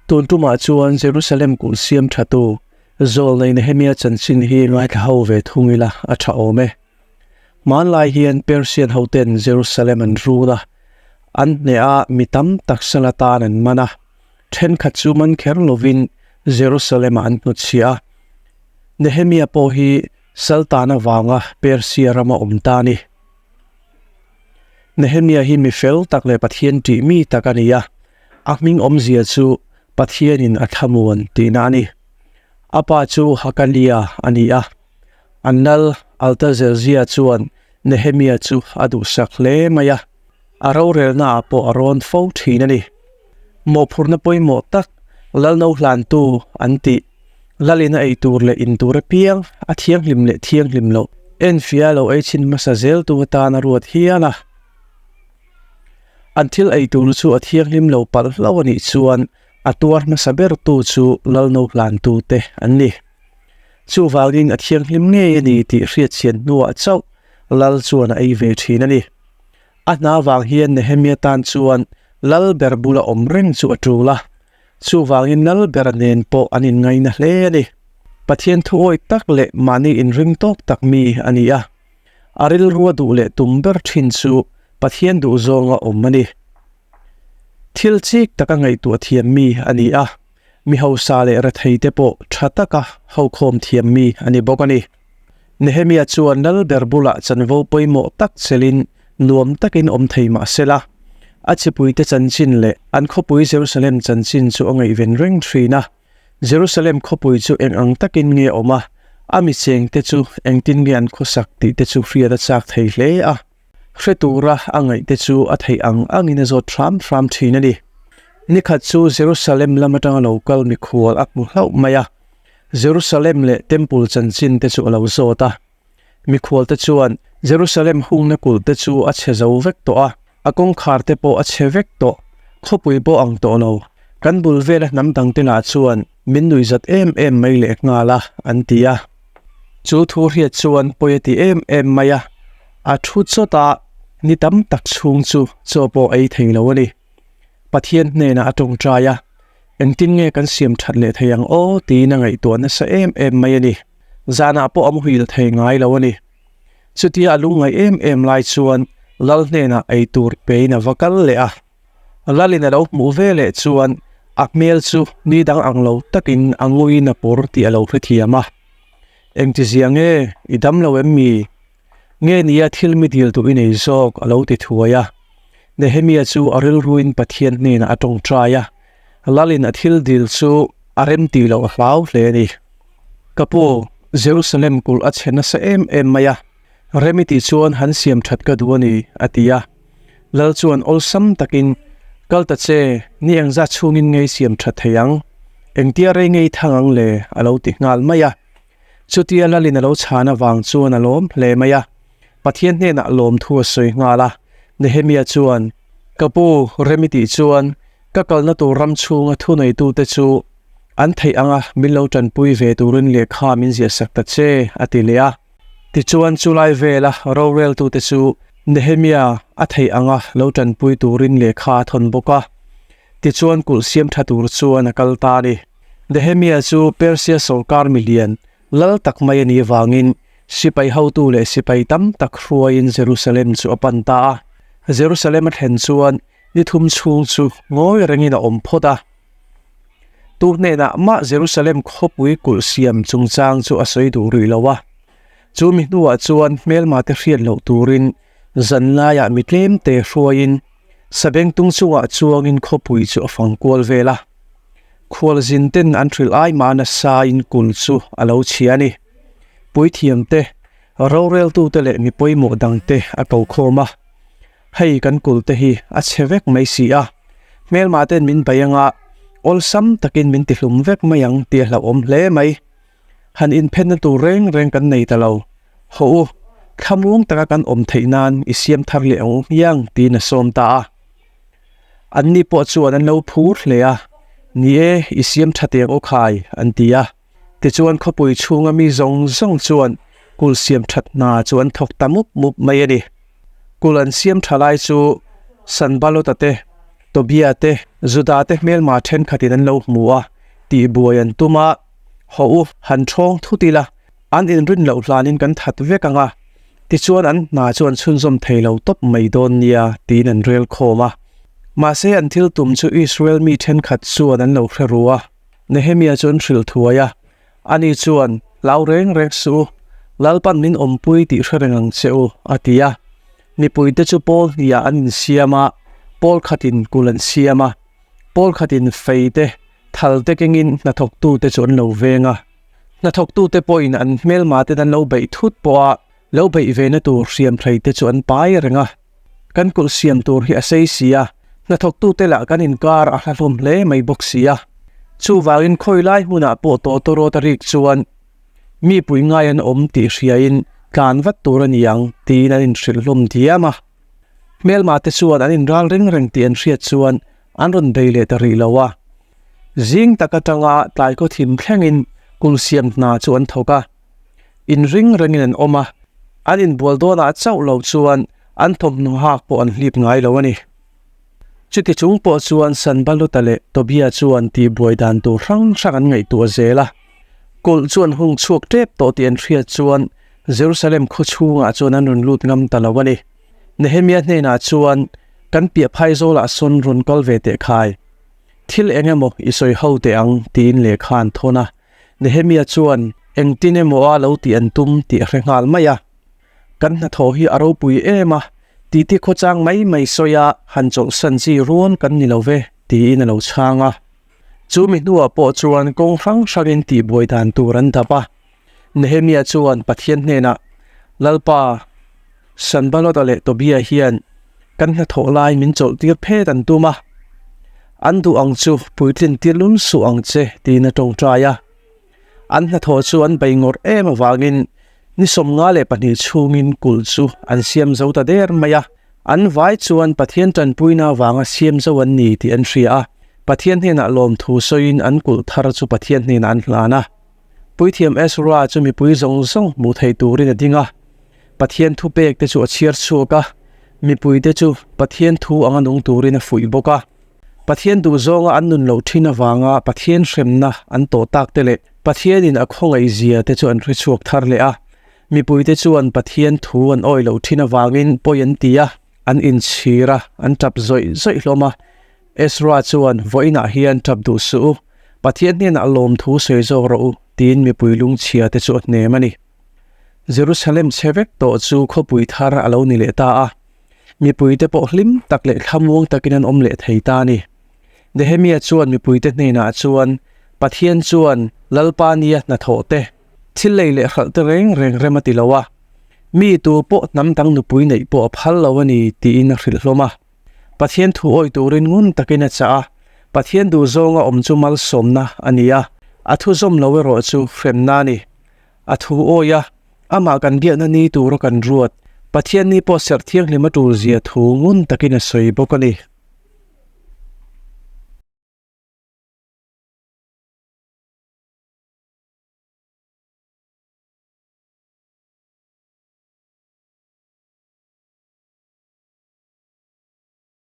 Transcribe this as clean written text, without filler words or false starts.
Tun tumah chuan Jerusalem kulh siam thatu Zawlnei Nehemia chanchin hi ngaithla ho ve thung ila a tha awm e. Hmanlai hian Persian hoten Jerusalem an run a, an hneh a mi tam tak sal atan an man a, thenkhat chu man kher lovin Jerusalem-ah an hnutchhiah a. Nehemia pawh hi Saltan avanga Persia rama awm ta a ni. Nehemia hi mi fel tak leh Pathian tih mi tak a ni a, a hming awmzia chu Pathianin a thlamuan tihna a ni. A pa chu Hakalia a ni a, an lal Altazelzia chuan Nehemia chu a duhsak hle mai a, a rorelnaah pawh a rawn fo thin a ni. Mawhphurhna pawimawh tak Lalno hlantu an tih Lalin a ei tur leh in tur apiang a thianghlim leh thianghlim loh enfia lo ei chhin hmasa zel tu atan a ruat hial a. An thil ei tur chu a thianghlim lo palh hlauh a nih chuan a tuar hmasa ber tu chu Lalno hlantu te an ni. Chuvangin a thianghlim ngei a ni tih hriatchhian hnuah chauh Lal chuan a ei ve thin a ni. A hna vang hian Nehemia tan chuan Lal ber bula awm reng chu a tul a. Chuvangin lal bera nen pawh an inngaina hle a ni. Pathian thuawi tak leh mahni inring tawk tak mi a ni a. A rilrua duh leh tum ber thin chu Pathian duhzawnga awm a ni. Thil chik taka ngaihtuah thiam mi a ni a, mi hausa leh retheite pawh tha taka hokhawm thiam mi a ni bawk a ni. Nehemia chuan lal ber bulah chanvo pawimawh tak chelin nuam takin awm thei mah sela, a chipuite chanchin leh an khawpui Jerusalem chanchin chu a ngaihven reng thin a. Jerusalem khawpui chu eng ang takin nge awm a, a mi chengte chu engtin nge an khawsak tih te chu hriat a chak thei hle a. Hre tura a ngaihte chu a theih ang angin a zawt hram hram thin a ni. Nikhat chu Jerusalem lam atanga lo kal mikhual a hmu hlauh mai a. Jerusalem leh Temple chanchin te chu a lo zawt a. Mikhual te chuan Jerusalem hungna kulh te chu a chhe zo vek tawh a, a kawngkhar te pawh a chhe vek tawh, khawpui pawh ang tawh lo. Kan bul vela hnam dang te lah chuan min nuihzat em em mai leh nghal a, an ti a. Chu thu hriat chuan pawi a ti em em mai a, a thu chawt a, ni tam tak chhung chu chaw pawh ei thei lo a ni. Pathian hnenah a tawngtai a, Engtin nge kan siam that leh thei ang aw tiin a ngaihtuah nasa em em mai a ni. Zanah pawh a muhil thei ngai lo a ni. Chutia a lungngaih em em lai chuan Lal hnenah ei tur pein a va kal leh a. Lalin a lo hmuh ve leh chuan a hmel chu ni dang ang lo takin a nguiin a pawr tih a lo hrethiam a. Engtizia nge i dam lo em mi? Nge nia thil mi dil duh i nei zawk a lo ti thuai a. Nehemia chu a rilruin Pathian hnenah a tawngtai a, Lalin a thil dil chu a rem tih loh a hlau hle a ni. Ka pu, Jerusalem kulh a chhe nasa em em mai a, rem i tih chuan han siam that ka duh a ni, a ti a. Lal chuan awlsam takin, Kal ta che, ni engzat chhungin ngei siam that thei ang? Engtia rei ngei thang ang le? a lo ti nghal mai a. Chutia Lalin a lo chhan avang chuan a lawm hle mai a, Pathian hnenah lawmthu a sawi nghal a. Nehemia chuan, Ka pu, rem i tih chuan ka kalna tur ram chhunga thuneitute chu an theih anga min lo tanpui ve turin lehkha min ziahsak ta che, a ti leh a. Tichuan chulai vela roreltute chu Nehemia a theih anga lo tanpui turin lehkha a thawn bawk a. Tichuan kulh siam tha tur chuan a kal ta a ni. Nehemia chu Persia sawrkar milian lal tak mai a nih avangin sipai hotu leh sipai tam tak hruaiin Jerusalem chu a pan ta a. Jerusalem a thlen chuan ni thum chhung chu ngawi rengin a awm phawt a. Tu hnenah mah Jerusalem khawpui kulh siam chungchang chu a sawi duh rih lo a. Chu mi hnuah chuan hmelma te hriat loh turin zan laiah mi tlem te hruaiin Sabengtung chungah chuangin khawpui chu a fang kual vel a. Khualzin ten an hrilh ai mah nasa in kul chu a lo chhia a ni. Puithiam te, roreltu te leh mi pawimawh dang te a ko khawm a. Hei kan kul te hi a chhe vek mai si a, hmelmah ten min bei anga awlsam takin min tihlum vek mai ang tih a hlauhawm hle mai. Han inphenna tur reng reng kan nei ta lo. Haw u, thlamuang taka kan awm theih nan i siam thar leh ang u hmiang tiin a sawm ta a. Anni pawh chuan an lo phur hle a, Ni e, i siam tha teng aw khai, an ti a. Tichuan khawpui chhunga mi zawng zawng chuan kul siam that hna chu an thawk ta mup mup mai a ni. Kul an siam tha lai chu Sanbalota te, Tobia te, Judate hmelma thenkhatin an lo hmu a, tihbuai an tum a, Hawh u, han thawng thut ila, an inrin loh hlanin kan that vek ang a, tichuan an hna chu an chhunzawm thei lo tawp mai dawn nia, tiin an rel khawm a. Mahse an thil tum chu Israel mi thenkhat chuan an lo hre ru a, Nehemia chu an hrilh thuai a, ani chuan, Hlau reng reng suh u, Lalpan min awmpui tih hre reng ang che u, a ti a. Mipuite chu pawl hniah an insiam a, pawl khatin kul an siam a, pawl khatin fei te, thal te kengin hnathawktute chu an lo veng a. Hnathawktute pawhin an hmelmaten an lo beih thut pawh a, lo beih vena tur hriamhrei te chu an pai reng a. Kan kulh siam tur hi a sei si a, hnathawktute lah kan inkar a hla hlawm hle mai bawk si a. Chuvangin khawi lai hmunah pawh tawtawrawt a rik chuan mi pui ngai an awm tih hriain tlan vat tur a ni ang tiin an inhrilh hlawm diam a. Hmelma te chuan an inral reng reng tih an hriat chuan an rawn bei leh ta rih lo a. Zing tak atanga tlai khaw thim thlengin kulh siam hna chu an thawk a. Inring rengin an awm a, an inbual dawnah chauh lo chuan an thawmhnaw hak pawh an hlip ngai lo a ni. Chuti chung pawh chuan Sanbaluta leh Tobia chuan tihbuai dan tur hrang hrang an ngaihtuah zel a. Kulh chu an hung chhuak tep tawh tih an hriat chuan Jerusalem khaw chhungah chuan an rawn lut ngam ta lo a ni. Nehemia hnenah chuan, Kan piah phai zawlah sawn rawn kal ve teh khai. Thil eng emaw i sawi ho teh ang, tiin lehkha an thawn a. Nehemia chuan engtin emaw a lo tih an tum tih a hre nghal mai a. Kan hnathawh hi a ropui em a, titi khawchang mai mai sawi a han chawlhsan chi rual kan ni lo ve, tiin a lo chhang a. Chu mi hnuah pawh chuan kawng hrang hrangin tihbuai dan tur an dap a. Nehemia chuan Pathian hnenah, Lalpa, Sanbalot-a leh Tobia hian kan hnathawh lai min chawlhtir phet an tum a, an duh ang chu puitlin tir lul suh ang che, tiin a tawngtai a. An hnathawh chu an bei ngawrh em avangin ni 52 chhungin kulh chu an siam zo ta der mai a. An vai chuan Pathian tanpuina avanga siam zo an ni tih an hria a, Pathian hnenah lawmthu sawiin an kulh thar chu Pathian hnenah an hlan a. Puithiam Ezra chu mipui zawng zawng hmuh theih turin a ding a. Pathian thupek te chu a chhiar chhuak a, mipui te chu Pathian thu anga nung turin a fuih bawk a. Pathian duhzawnga an nun loh thin avanga Pathian hremna an tawh tak te leh Pathianin a khawngaih zia te chu an hre chhuak thar leh a. Mipui te chuan Pathian thu an awih loh thin avangin pawi an ti a, an inchhir a, an tap zawih zawih hlawm a. Ezra chuan, Vawiinah hian tap duh suh u, Pathian hnenah lawmthu sawi zawk rawh u, tiin mipui lungchhia te chu a hnem a ni. Jerusalem chhe vek tawh chu khawpui thar a lo ni leh ta a, mipuite pawh hlim tak leh thlamuang takin an awm leh thei ta a ni. Nehemia chuan mipuite hnenah chuan, Pathian chuan Lalpa nia hnathawh te, thil lei leh hralh te reng reng rem a ti lo a, mi tu pawh hnam dang nupui neih pawh a phal lo a ni, tiin a hrilh hlawm a. Pathian thu awih turin ngun takin a chah a, Pathian duhzawnga awm chu malsawmna a ni a, a thu zawm lo erawh chu hremna a ni. A thu awi a, amah kan biakna ni tura kan ruat, Pathian ni pawh serh thianghlim a tul zia thu ngun takin a sawi bawk a ni.